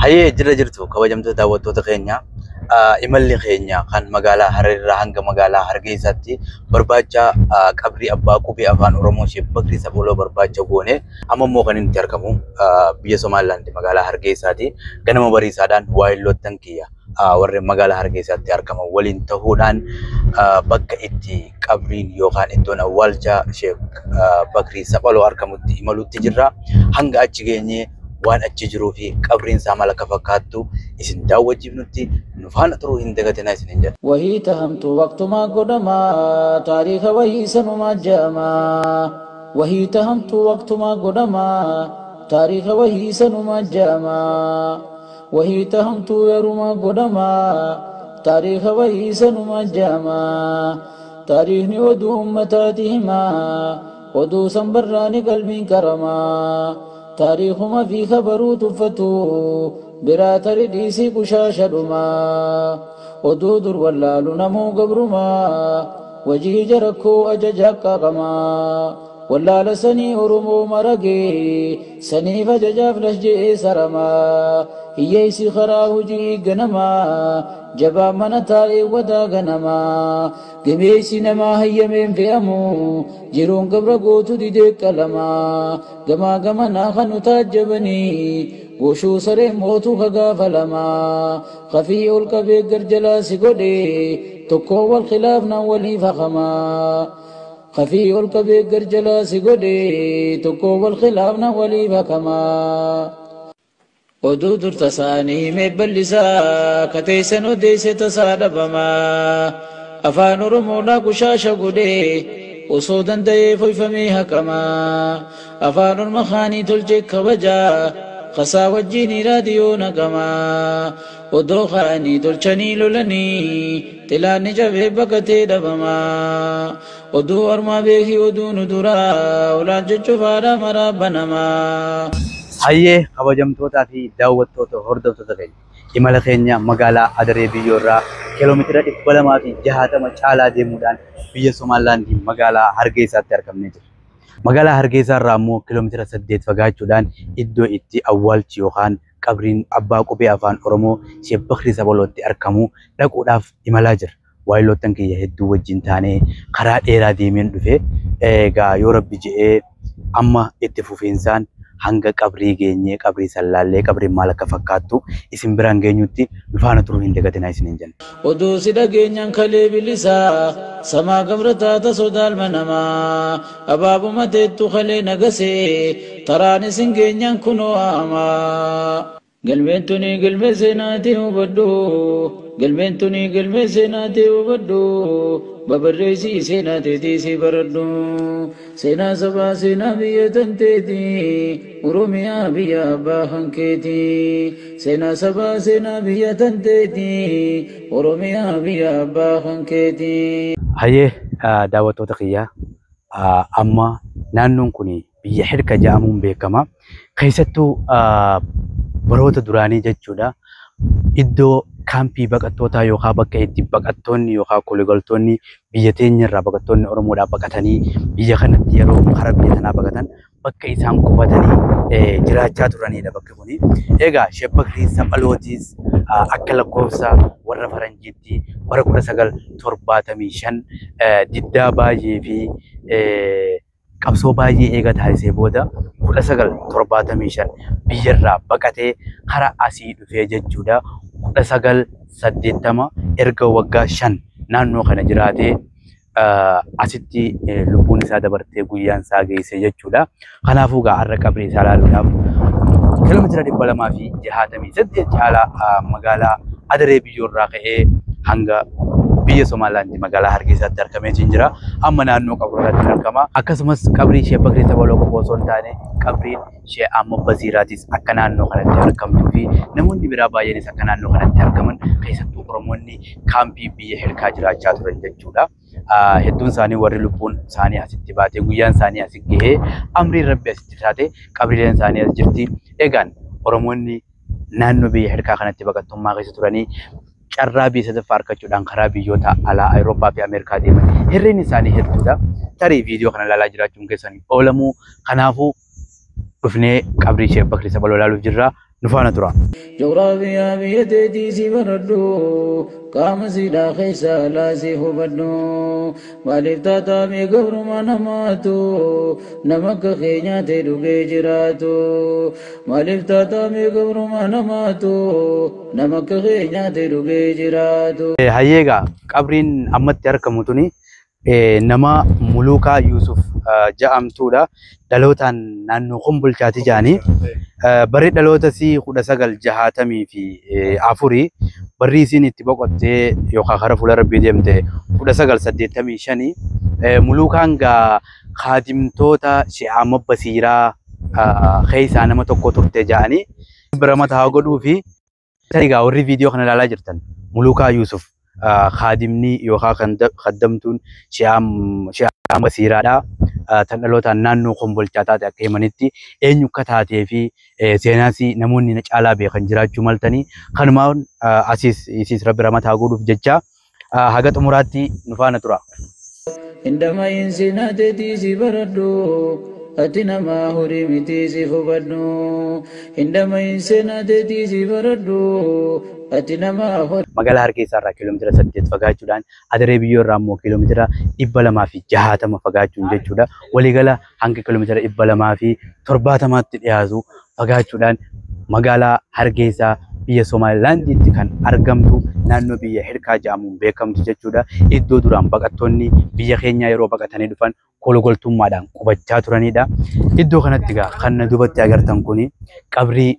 Hayyee, jirra jirtu kabajamtoota daawwattoota keenya. Imalli keenya kan magaalaa Hararirraa hanga magaalaa Hargeysaatti barbaacha qabrii abbaa qubee afaan Oromoo Sheek Bakrii Saphaloo barbaacha goone, amma immoo kan inni argamu biyya Somaalilaand magaalaa Hargeysaati. Ganama bariisaadhaan waayilloottan kiyya warreen magaalaa Hargeysaatti argaman waliin ta'uudhaan bakka itti qabriin yookaan iddoon awwaalcha Sheek Bakrii Saphaloo argamutti imaluutti jirra. Hanga achi geenyee waan achi jiruu fi qabriin isaa maal akka fakkaattu isin daawwachiifnutti nu faana turuu hin dagatinaa isiniin jedha. Wahii tahamtu waqtumaa godhamaa, taariika wahii sanumaa je'amaa. Wahii tahamtu waqtumaa godhamaa, taariika wahii sanumaa je'amaa. Wahii tahamtu yerumaa godhamaa, taariika wahii sanumaa je'amaa. Taariikni oduu ummataati himaa, oduu san barraani qalbiin karamaa. Taariikuma fi kabaruu tuffatu biraa tari dhiisii qushaasha dhumaa. Oduu dur wallaalu namuu gabrumaa, wajii jarakkoo ajaja qaqqamaa. Wallaala sanii Oromoo maragee, saniif ajajaaf las je'ee saramaa. Hiyyeessi karaa hojii ganamaa, jabaa mana taa'ee wadaa ganamaa. Gameessi namaa hayyameen fe'amu, jiruun gabra gootu didee qalamaa. Gamaa gamanaa kan nu taajjabanii, goshuu saree mootuu kagaafa lamaa. Kafii ol qabee garjalaa si godhee, tokkoo wal khilaafnaan waliif haqamaa. Kafii ol qabee garjalaa si godhee, tokkoo wal khilaafnaan waliif haqamaa. Oduu dur tasaanii himee bal'isaa, kateessan odeesse tasaa dhabamaa. Afaan Oromoodhaa qushaasha godhee, osoo danda'ee foyfamee haqamaa. Afaan orma kaanii tolchee kabajaa, kasaa wajjin raadiyoo naqamaa. Odoo kaanii tolchanii lolanii, xilaanni cabee baqatee dhabamaa. Oduu ormaa beekii oduu nu duraa, olaan cuccufaadhaa maraa banamaa. Hayyee, kabajamtootaa fi daawwattoota hordoftoota keenya, imala keenya magaalaa Adaree Biyyoo irraa kiiloomeetira 260 caalaa deemuudhaan biyya Somaalilaandii magaalaa Hargeysaatti argamnee jirra. Magaalaa Hargeysaa irraa immoo kiiloomeetira 8 fagaachuudhaan iddoo itti awwaalchi yookaan qabriin abbaa qubee afaan Oromoo Sheek Bakrii Saphalootti argamu dhaquudhaaf imalaa jira. Waayilloottan kiyya hedduu wajjin taanee karaa dheeraa deemeen dhufe. Egaa yoo Rabbi je'ee amma itti fufiinsaan hanga qabrii geenyee, qabrii sallaallee, qabriin maal akka fakkaattu isin biraan geenyutti nu faana turuu hin dagatinaa isiniin jenna. Oduu si dhageenyaan kalee bilisaa, samaa gabra taata sodaalma namaa. Abaabuma teettu kalee nagasee, taraan isin geenyaan kunoo aamaa. Galmeen tuni galmee seenaatii hubadhu. Galmeen tuni galmee seenaatii hubadhu. Babarreessii seenaa teetii si baradhu. Seenaa sabaa, seenaa biyya tanteeti. Oromiyaa biyya abbaa hankeeti. Seenaa sabaa, seenaa biyya tanteeti. Oromiyaa biyya abbaa hankeeti. Hayyee, daawwattoota kiyyaa, amma naannoon kun biyya Hirka jedhamuun beekama. Keessattuu baroota duraanii jechuudha. Iddoo kaampii baqattootaa yookaan bakka itti baqattoonni yookaan koligaltoonni biyya teenya irraa baqattoonni Oromoodhaa baqatanii biyya kanatti yeroo karaa biyya tanaa baqatan bakka isaan qubatanii jiraachaa turanidha bakki kuni. Egaa Sheek Bakrii Saphalootis akka lakkoofsa warra faranjiitti bara 1975 diddaa baay'ee fi qabsoo baay'ee eega taasisee booda 1975 biyyarraa baqatee karaa asii dhufee jechuudha. 1980 erga waggaa 5 naannoo kana jiraatee asitti lubbuun isaa dabartee guyyaan isaa geesse jechuudha. Kanaafuu egaa har'a qabrii isaa ilaaluudhaaf kiiloomeetira 268 caalaa magaalaa Adaree Biyyoo irraa ka'ee hanga biyya Somaalilaandii magaalaa Hargeysaatti argamee jira. Amma naannoo qabruudhaatti argama. Akkasumas qabrii Sheek Bakrii Saphaloo qofa osoo hin taane qabriin Sheek Ahmad Basiiraatis akka naannoo kanatti argamtuu fi namoonni biraa baay'eenis akka naannoo kanatti argaman, keessattuu Oromoonni kaampii biyya Hirkaa jiraachaa turan jechuudha. Hedduun isaanii warri lubbuun isaanii asitti baatee guyyaan isaanii asi gahee amriin Rabbi asitti taate qabriileen isaanii as jirti. Egaan Oromoonni naannoo biyya Hirkaa kanatti baqattummaa keessa turanii carraa biyya sadaffaa argachuudhaan karaa biyyoota alaa Awurooppaa fi Ameerikaa deeman hirreen isaanii hedduudha. Tarii viidiyoo kana ilaalaa jiraachuun keessan oolamuu. Kanaafuu dhufnee qabrii Sheek Bakrii Saphaloo ilaaluuf jirra. Nu faana tura. Joogiraafiyaa biyya teetii si baradhu, qaama siidhaa keessa laasii hubadhu. Maaliif taataa gabruma namaatu, nama akka keenyaa ta'e dhugee jiraatu. Maaliif taataa gabruma namaatu, nama akka keenyaa ta'e dhugee jiraatu. Hayyeegaa qabriin ammatti argamu tuni nama Muluukaa Yuusuf ja'amtuudha. Dhalootaan naannoo Kombolchaati jedhanii. Barri dhaloota isii 1964, barri isiin itti boqottee yookaan karaa fuula rabbii deemte 1985. Muluukaan gaa kaadimtoota She'aama Basiiraa keessaa nama tokko turte jedhanii. Bira mataa godhuu fi egaa warri viidiyoo kana ilaalaa jirtan Muluukaa Yuusuf kaadimni yookaan kaddamtuun She'aama Basiiraadha. Tan dhalootaan naannoo Kombolchaa taate akka himanitti eenyu akka taatee fi seenaas namoonni na caalaa beekan jiraachuu maltanii kanumaan asiis isiis rabbi ramataa godhuuf jecha haga xumuraatti nu faana tura. Hindama insinaa teetii si baradhu, ati nama horii miti si hubadhu. Hindama insinaa teetii si baradhu, ati nama horii. Magaalaa Hargeysaa irraa kiiloomeetira 8 fagaachuudhaan Adaree Biyyoo irraa immoo kiiloomeetira 260 fagaachuun jechuudha. Waliigala hanga kiiloomeetira 270tti dhiyaatu fagaachuudhaan magaalaa Hargeysaa biyya Somaalilaandiitti kan argamtu naannoo biyya Hirkaa jedhamuun beekamtu jechuudha. Iddoo duraan baqattoonni biyya keenyaa yeroo baqatanii dhufan kolgoltummaadhaan qubachaa turanidha. Iddoo kanatti egaa kan na duubatti agartan kuni qabrii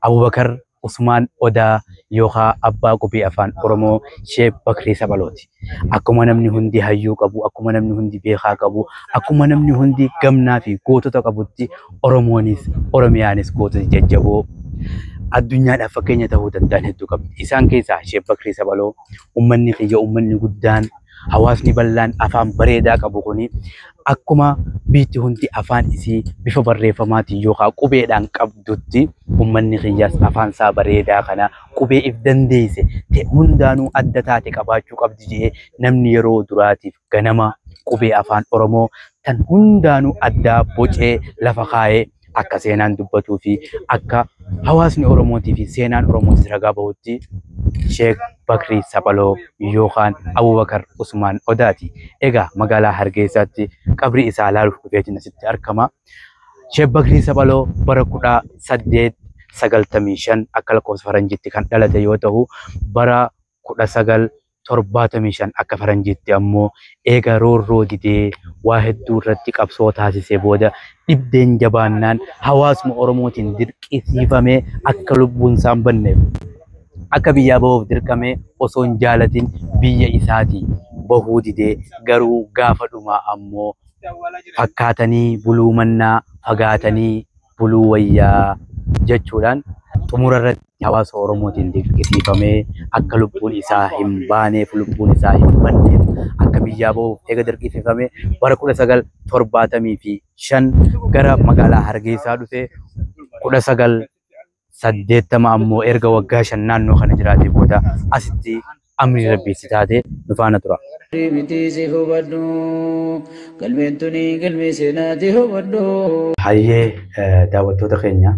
Abubakar Usmaan Odaa yookaan abbaa qubee afaan Oromoo Sheek Bakrii Sabalooti. Akkuma namni hundi hayyuu qabu, akkuma namni hundi beekaa qabu, akkuma namni hundi gamnaa fi gootota qabutti Oromoonis Oromiyaanis gootota jajjaboo addunyaadhaaf fakkeenya ta'uu danda'an hedduu qabdi. Isaan keessaa Sheek Bakrii Sabaloo uummanni kiyya, uummanni guddaan, hawaasni bal'aan afaan bareedaa qabu kuni akkuma biyyi hundi afaan isii bifa barreeffamaatiin yookaan qubeedhaan qabdutti uummanni kiyyaas afaan isaa bareedaa kana qubee if dandeesse ta'e hundaanuu adda taate qabaachuu qabdi jedhee namni yeroo duraatiif ganama qubee afaan Oromoo tan hundaanuu addaa bocee lafa kaa'ee akka seenaan dubbatuu fi akka hawaasni Oromootii fi seenaan Oromootis ragaa bahutti Sheek Bakrii Saphaloo yookaan Abubakar Usmaan Odaati. Egaa magaalaa Hargeysaatti qabrii isaa ilaaluuf dhufeetiin asitti argama. Sheek Bakrii Saphaloo bara 1895 akka lakkoofsa faranjiitti kan dhalate yoo ta'u bara 1975 akka faranjiitti ammoo eega roorroo didee waa hedduu irratti qabsoo taasisee booda dhibdeen jabaannaan hawaasuma Oromootiin dirqisiifamee akka lubbuun isaa hin banneef akka biyyaa bahuuf dirqamee osoo hin jaalatin biyya isaatii bahuu didee garuu gaafa dhumaa ammoo fakkaatanii buluu mannaa fagaatanii buluu wayyaa jechuudhaan xumura irratti hawaasa Oromootiin dirqisiifamee akka lubbuun isaa hin baaneef lubbuun isaa hin banneef akka biyyaa bahuuf eega dirqisiifamee bara 1975 gara magaalaa Hargeysaa dhufe. 1980 ammoo erga waggaa 5 naannoo kana jiraatee booda asitti amri rabbiitti taate nu faana tura. Miti si hubadhu, galmeen tuni galmee seenaati hubadhu. Hayyee daawwattoota keenya,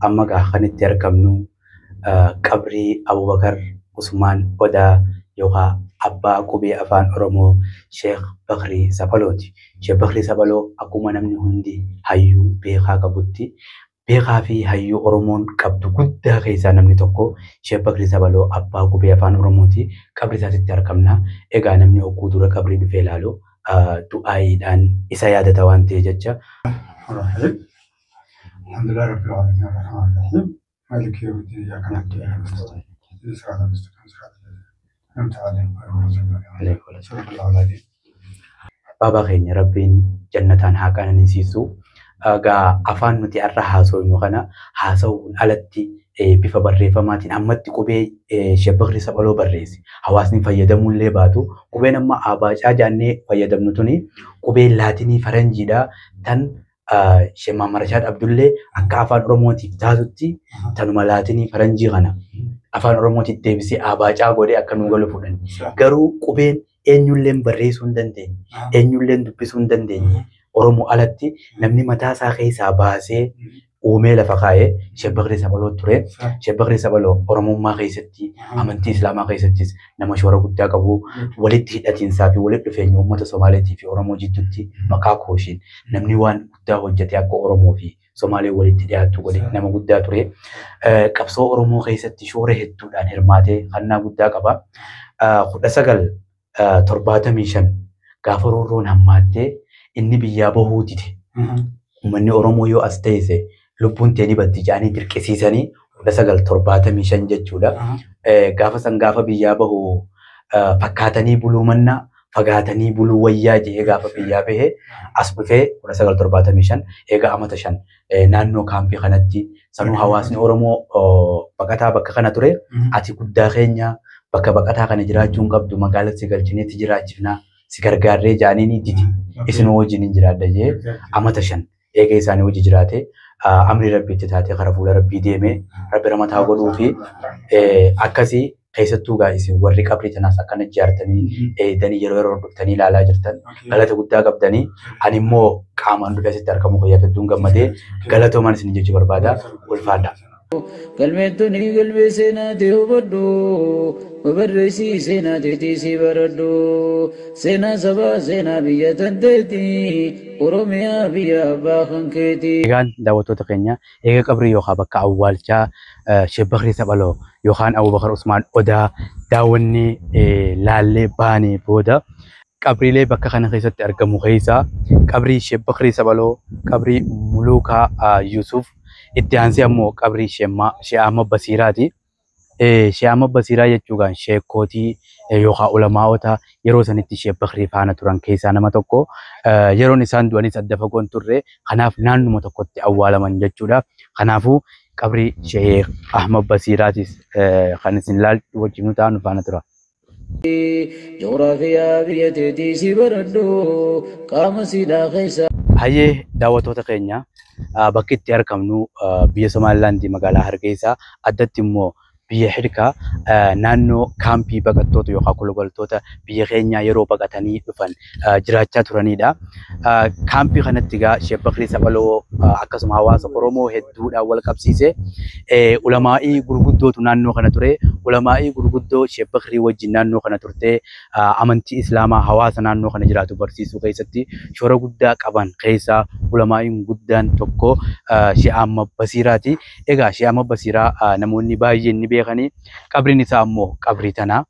amma gaa kan itti argamnu qabrii Abubakar Usmaan Odaa yookaan abbaa qubee afaan Oromoo Sheek Bakrii Saphalooti. Sheek Bakrii Saphaloo akkuma namni hundi hayyuu beekaa qabutti beekaa fi hayyuu Oromoon qabdu guddaa keessaa namni tokko Sheek Bakrii Saphaloo abbaa qubee afaan Oromooti. Qabrii isaatitti argamna. Egaa namni hogguu dura qabrii dhufee ilaalu du'aayiidhaan isa yaadata waan ta'e jecha. الرحيم الحمد لله رب العالمين الرحمن الرحيم مالك يوم الدين إياك نعبد وإياك نستعين اهدنا الصراط المستقيم صراط الذين أنعمت عليهم غير المغضوب عليهم صدق الله العظيم. Baabaa keenya Rabbiin jannataan haa qananiisiisu. Egaa afaan nuti har'a haasofnu kana haasa'uun alatti bifa barreeffamaatiin ammatti qubee Sheek Bakrii Saphaloo barreesse. Hawaasni fayyadamuullee baatu qubeen amma abaacaa jennee fayyadamnu tuni qubee laatinii faranjiidha. Tan Sheek Mahammad Rashaad Abdullee akka afaan Oromootiif taatutti tanuma laatinii faranjii kana afaan Oromootiif deebisee abaacaa godhee akka nu galu fudhan. Garuu qubeen eenyulleen barreessuu hin dandeenye, eenyulleen dubbisuu hin dandeenye. Oromoo alatti namni mataa isaa keessaa baasee uumee lafa kaa'ee Sheek Bakrii Saphaloo ture. Sheek Bakrii Saphaloo Oromummaa keessatti amantii Islaamaa keessattis nama shoora guddaa qabu walitti hidhatiinsaa fi walitti dhufeenya uummata Somaaleetii fi Oromoo jidduutti maqaa kooshiin namni waan guddaa hojjete akka Oromoo fi Somaalee walitti dhiyaatu godhe nama guddaa ture. Qabsoo Oromoo keessatti shoora hedduudhaan hirmaatee hannaa guddaa qaba. 1975 gaafa roorroon hammaattee inni biyyaa bahuu dide. Uummanni Oromoo yoo as teesse lubbuun tee ni baddi jedhanii dirqisiisanii 1975 jechuudha. Gaafa san gaafa biyyaa bahu fakkaatanii buluu mannaa fagaatanii buluu wayyaa jedhee gaafa biyyaa bahe as dhufee 1975 eega amata 5 naannoo kaampii kanatti sanuu hawaasni Oromoo baqataa bakka kana ture. Ati guddaa keenya bakka baqataa kana jiraachuu hin qabdu magaalatti si galchineetti jiraachifnaa si gargaarree jedhanii ni didi. Isinoo wajjin hin jiraadha jedhee amata 5 eega isaanii wajji jiraate amri rabbiitti taatee kara fuula rabbii deemee rabbi ramataa godhuu fi akkasii keessattuu gaa isin warri qabrii tanaas akkana ijaartanii eegdanii yeroo yeroo dhuftanii ilaalaa jirtan galata guddaa qabdanii ani immoo qaamaan dhufee asitti argamu kiyyaaf hedduun gammadee galatoomaan isin jechuu barbaada ulfaadha. Galmeettuun galmee seenaati hubadhu babarreessii seenaa teetii baradhu seenaa sabaa seenaa biyya tanteeti Oromiyaa biyya abbaa kan keeti. Egaan daawwattoota keenya eega qabrii yookaan bakka awwaalchaa Sheek Bakrii Saphaloo yookaan Abubakar Usmaan Odaa daawwannee laallee baanee booda qabriilee bakka kana keessatti argamu keessaa qabrii Sheek Bakrii Saphaloo, qabrii Muluukaa Yusuf, itti aansee ammoo qabrii Sheek Ahmad Basiiraati. Sheek Ahmad Basiiraa jechuun sheekootii yookaan ulamaa'ota yeroo sanitti Sheek Bakrii faana turan keessaa nama tokko. Yeroon isaan du'anis adda fagoon turre kanaaf naannuma tokkotti awwaalaman jechuudha. Kanaafuu qabrii Sheek Ahmad Basiiraatis kan isin ilaalchu wajjin nu ta'an faana tura. Joogiraafiyaa biyya teetii si baradhu qaama siidhaa keessa. Hayyee daawwattoota keenya bakki itti argamnu biyya Somaalilaandii magaalaa Hargeysaa addatti immoo biyya Xidkaa naannoo kaampii baqattoota yookaan kologaltoota biyya keenyaa yeroo baqatanii dhufan jiraachaa turanidha. Kaampii kanatti egaa Sheek Bakrii Saphaloo akkasuma hawaasa Oromoo hedduudhaan wal qabsiise ulamaa'ii gurguddootu naannoo kana ture. Ulamaa'ii gurguddoo Sheek Bakrii wajjin naannoo kana turte amantii Islaamaa hawaasa naannoo kana jiraatu barsiisuu keessatti shoora guddaa qaban keessaa ulamaa'iin guddaan tokko Sheek Ahmad Basiiraati. Egaa Sheek Ahmad Basiiraa namoonni baay'een ni beekanii qabriin isaa ammoo qabrii tana.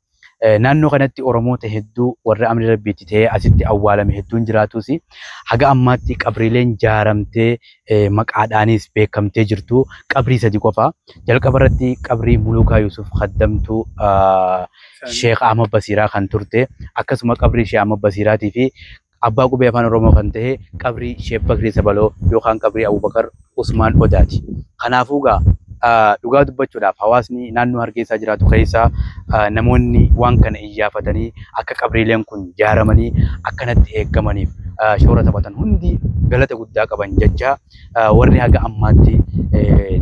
Naannoo kanatti Oromoota hedduu warra amri rabbiitti ta'ee asitti awwaalame hedduun jiraatus haga ammaatti qabriileen jaaramtee maqaadhaanis beekamtee jirtu qabrii 3 qofa. Jalqaba irratti qabrii Muluukaa Yusuf Khaddamtuu Sheek Ahmad Basiiraa kan turte akkasuma qabrii Sheek Ahmad Basiiraatii fi abbaa qubee afaan Oromoo kan ta'e qabrii Sheek Bakrii Saphaloo yookaan qabrii Abubakar Usmaan Odaati. Kanaafuu gaa dhugaa dubbachuudhaaf hawaasni naannoo Hargeysaa jiraatu keessaa namoonni waan kana iyyaafatanii akka qabriileen kun jaaramanii akkanatti eeggamaniif shoora taphatan hundi galata guddaa qaban jecha warri haga ammaatti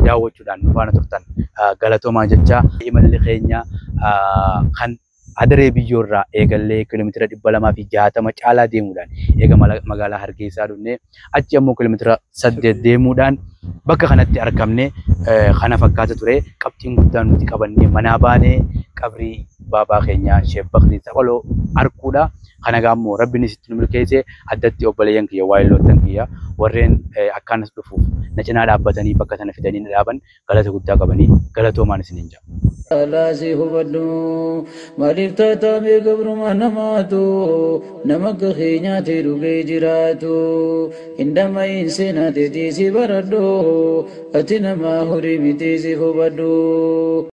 daawwachuudhaan nu faana turtan galatoomaa jecha imalli keenya kan Adaree biyyoorraa eegallee kiiloomeetira 260 caalaa deemuudhaan eega magaalaa Hargeysaa dhufnee achi ammoo kiiloomeetira 8 deemuudhaan bakka kanatti argamne kana fakkaata ture. Qabxiin guddaan nuti qabannee manaa baanee qabrii baabaa keenyaa Sheek Bakrii Saphaloo arguudha. Kana egaa ammoo rabbiin isitti nu milkeesse addatti obboleeyyan kiyya waayilloottan kiyya warreen akkaanas dhufuuf na cinaa dhaabbatanii bakka sana fidanii na dhaaban galata guddaa qabanii galatoomaan isiniin jedha. Alaasii hubadhu maaliif taatamee gabruma namaatu nama akka keenyaatti dhugee jiraatu hin dhamma'iin seenaa teetii si baradhu ati nama horii miti si hubadhu.